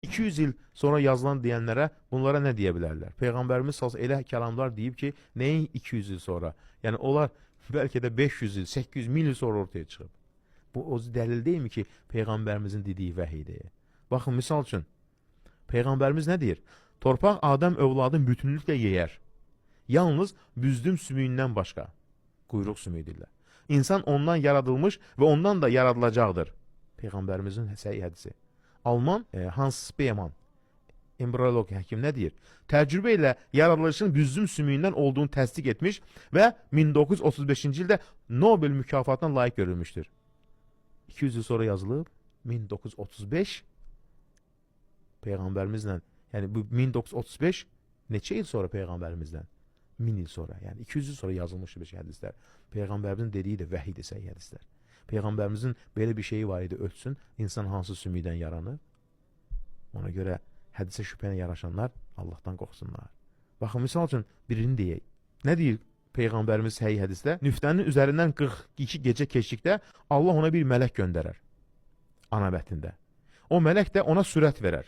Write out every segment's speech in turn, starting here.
200 il sonra yazılan deyənlərə bunlara nə deyə bilərlər? Peyğəmbərimiz sallallahu elə kəlamlar deyib ki, nəyin 200 il sonra? Yəni onlar bəlkə də 500 il, 800 min il sonra ortaya çıxıb. Bu o dəlil deyilmi ki, Peyğəmbərimizin dediyi vəhiydir? Baxın, misal üçün, Peyğəmbərimiz nə deyir? Torpaq Adəm övladını bütünlüklə yeyər. Yalnız büzdüm sümüyündən başqa. Quyruq sümüyü deyirlər. İnsan ondan yaradılmış və ondan da yaradılacaqdır. Peyğəmbərimizin səhih hədisi. Alman Hans Spemann, embrioloq həkim nə deyir? Təcrübə ilə yaradılışın büzdüm sümüyündən olduğunu təsdiq etmiş və 1935-ci ildə Nobel mükafatına layiq görülmüşdür. 200 il sonra yazılıb 1935 Peyğəmbərimizlə, yəni bu 1935 neçə il sonra Peyğəmbərimizdən? 1000 il sonra, yəni 200 il sonra yazılmışdı bir şey hədislər. Peyğəmbərimizin dediyi də vəhiydir, səhih hədislər. Peyğəmbərimizin belə bir şeyi var idi, ölçsün, insan hansı sümükdən yaranır? Ona görə hədisə şübhə ilə yanaşanlar Allahdan qorxsunlar. Baxın, misal üçün birini deyək. Nə deyir Peyğəmbərimiz səhih hədisdə? Nüftənin üzərindən 42 gecə keçdikdə Allah ona bir mələk göndərər. Ana bətnində. O mələk də ona sürət verər.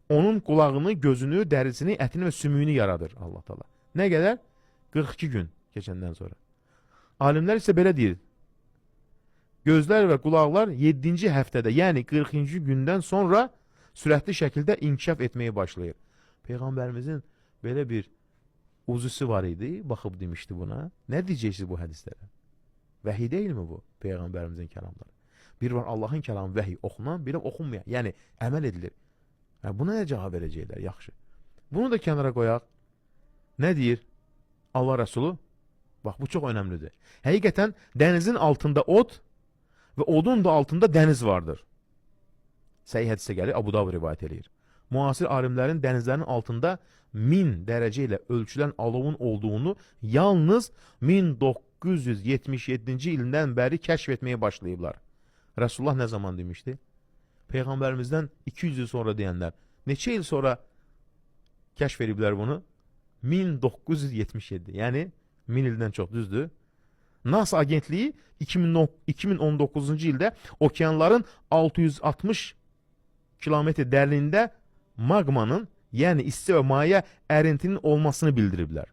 Onun qulağını, gözünü, dərisini, ətini və sümüyünü yaradır Allah Taala. Nə qədər? 42 gün keçəndən sonra. Alimlər isə belə deyir. Gözlər və qulaqlar 7-ci həftədə, yəni 40-cı gündən sonra sürətli şəkildə inkişaf etməyə başlayır. Peyğəmbərimizin belə bir uzisi var idi, baxıb demişdi buna. Nə deyəcəksiniz bu hədislərə? Vəhiy deyilmi bu Peyğəmbərimizin kəlamları? Bir var Allahın kəlamı vəhiy oxunan, bir də oxunmayan, yəni əməl edilir. Hə, buna nə cavab verəcəklər? Yaxşı. Bunu da kənara qoyaq. Nə deyir Allah Rəsulu? Bax, bu çox önəmlidir. Həqiqətən dənizin altında od və odun da altında dəniz vardır. Səhih hədisə gəlir, Abu Davud rivayət eləyir. Müasir alimlərin dənizlərin altında 1000 dərəcə ilə ölçülən alovun olduğunu yalnız 1977-ci ildən bəri kəşf etməyə başlayıblar. Rəsulullah nə zaman demişdi? Peyğəmbərimizdən 200 il sonra deyənlər. Neçə il sonra kəşf ediblər bunu? 1977. Yəni 1000 ildən çox, düzdür? NASA agentliyi 2019-cu ildə okeanların 660 kilometr dərinliyində maqmanın, yəni isti və maye ərintinin olmasını bildiriblər.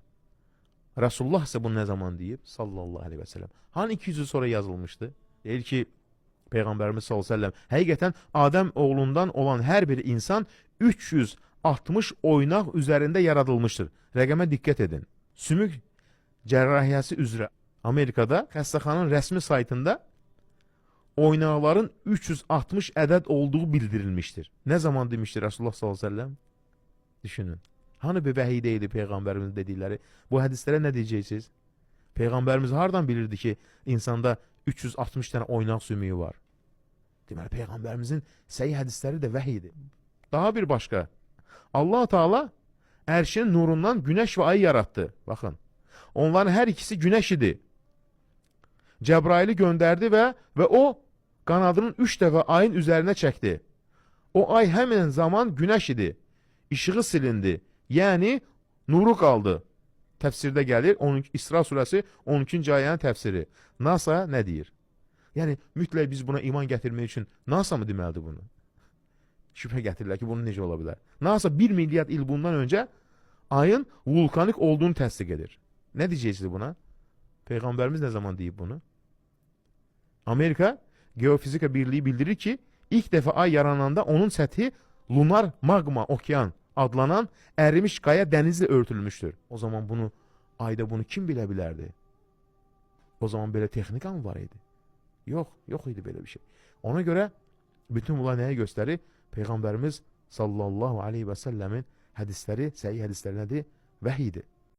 Rəsulullah isə bunu nə zaman deyib? Sallallahu aleyhi və səlləm. Hani 200 il sonra yazılmışdı? Deyir ki, Peyğəmbərimiz sallallahu əleyhi və səlləm, həqiqətən Adəm oğlundan olan hər bir insan 360 oynaq üzərində yaradılmışdır. Rəqəmə diqqət edin. Sümük cərrahiyyəsi üzrə Amerikada xəstəxananın rəsmi saytında oynaqların 360 ədəd olduğu bildirilmişdir. Nə zaman demişdir Rəsulullah sallallahu əleyhi və səlləm? Düşünün. Hani bir vəhiy deyildi Peyğəmbərimizin dedikləri? Bu hədislərə nə deyəcəksiniz? Peyğəmbərimiz hardan bilirdi ki, insanda 360 dənə oynaq sümüyü var? Deməli, Peyğəmbərimizin səhih hədisləri də vəhiydir. Daha bir başqa. Allah Teala ərşin nurundan günəş və ayı yaratdı. Baxın. Onların hər ikisi günəş idi. Cəbraili göndərdi və o qanadının 3 dəfə ayın üzərinə çəkdi. O ay həmin zaman günəş idi. İşığı silindi. Yəni nuru qaldı. Təfsirdə gəlir 12, İsra surəsi 12-ci ayənin təfsiri. NASA nə deyir? Yəni mütləq biz buna iman gətirmək üçün NASA mı deməlidir bunu? Şübhə gətirirlər ki, bunun necə ola bilər? NASA 1 milyard il bundan öncə ayın vulkanik olduğunu təsdiq edir. Nə deyəcəksiniz buna? Peyğəmbərimiz nə zaman deyib bunu? Amerika Geofizika Birliyi bildirir ki, ilk dəfə ay yarananda onun səthi lunar magma okean adlanan ərimiş qaya dənizlə örtülmüşdür. O zaman bunu ayda bunu kim bilə bilərdi? O zaman belə texnika mı var idi? Yox, yox idi belə bir şey. Ona görə bütün bunlar nəyi göstərir? Peyğəmbərimiz sallallahu aleyhi və səlləmin hədisləri, səhih hədisləri nədir? Vəhiydir.